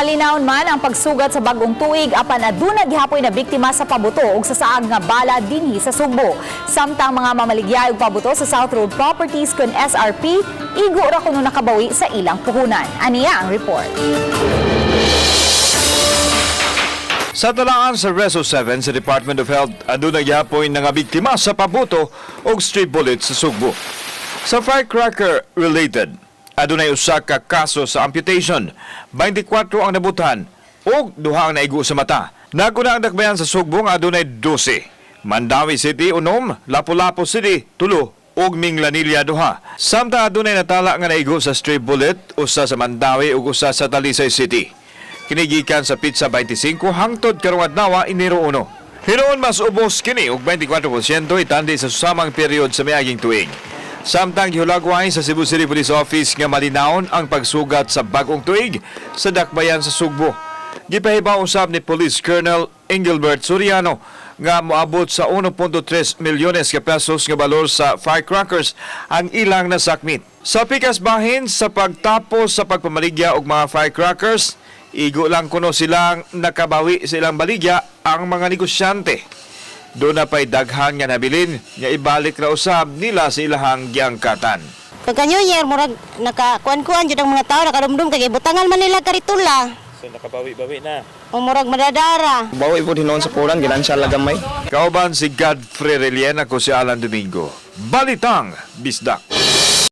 Malinawon man ang pagsugat sa bagong tuig, apan aduna gihapoy na biktima sa pabuto og sa saag nga bala dinhi sa Sugbo. Samtang mga mamaligya og pabuto sa South Road Properties kon SRP, igo ra kuno nakabawi sa ilang puhunan. Aniya ang report. Sa talaan sa Reso 7 sa Department of Health, aduna gihapoy nga biktima sa pabuto og stray bullet sa Sugbo. Sa firecracker related, adunay usa ka kaso sa amputation, 24 ang nabutan ug duha ang naigo sa mata. Naguna ang dakbayan sa Sugbo nga adunay 12. Mandaue City 6, Lapu-Lapu City 3 ug Minglanilla 2. Samtang adunay natala nga naigo sa stray bullet, usa sa Mandaue ug usa sa Talisay City. Kini gikan sa petsa 25 hangtod karong adlaw, Enero 1. Hinuon mas ubos kini og 24% itandi sa susamang period sa miaging tuig. Samtang gihulagway sa Cebu City Police Office nga malinawon ang pagsugat sa bagong tuig sa dakbayan sa Sugbo. Gipahibaw usab ni Police Colonel Engelbert Soriano nga moabot sa 1.3 milyones ka pesos nga balor sa firecrackers ang ilang nasakmit. Sa pikas bahin sa pagtapos sa pagpamaligya og mga firecrackers, igo lang kuno silang nakabawi sa ilang baligya ang mga negosyante. Duna pa'y daghan nga nabilin nga ibalik ra usab nila sa ilahang giangkatan. Pagka New Year, murag naka kuan-kuan jud ang mga tao, nakarumdum kay butangan man nila karitula. So nakabawi-bawi na. O murag madadara. Bawi po hinuon sa pulan, ginansya lagamay. Kauban si Godfrey Reliena, ko si Alan Domingo. Balitang Bisdak.